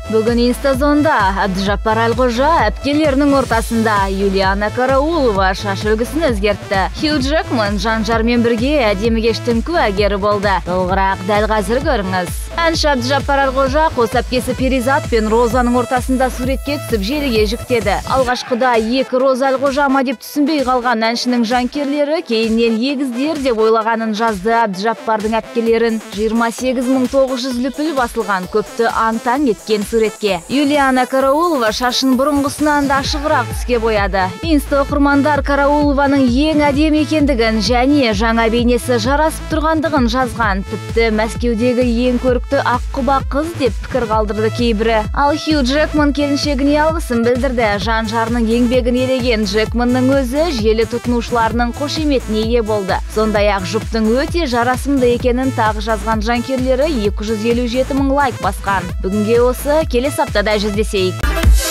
Бүгін Инстазонда Әбдіжаппар Әлқожа әпкелерінің ортасында, Юлиана Караулова шаш үлгісін өзгертті. Хью Джекман жан-жармен бірге әдемі кештің куәгері болды. Толығырақ дәл қазір көріңіз. Әнші Әбдіжаппар Әлқожа қос әпкесі Перизат пен Розаның ортасында суретке түсіп, желіге жүктеді. Алғашқыда екі Роза Әлқожа ма деп түсінбей қалған әншінің жанкүйерлері кейіннен егіздер деп ойлағанын жазды. Әбдіжаппардың әпкелерін 28 900 лүпіл басылған, көпті аң-таң еткен суретке. Юлиана Караулова шашын бұрынғысынан да ашығырақ түске бояды. Инста оқырмандар Караулованың ең әдемі екендігін және жаңа бейнесі жарасып тұрғандығын жазған. Тіпті Мәскеудегі ең көрікті аққұба қыз деп пікір қалдырды кейбірі. Ал Хью Джекман келіншегіне алғысын білдірді. Жан жарының еңбегін елеген Джекманның өзі желі тұтынушыларының қошеметіне ие болды. Сондай-ақ жұптың өте жарасымды екенін тағы жазған жанкүйерлері 257 мың лайк басқан. Бүгінге осы, келесі аптада жүздесейік.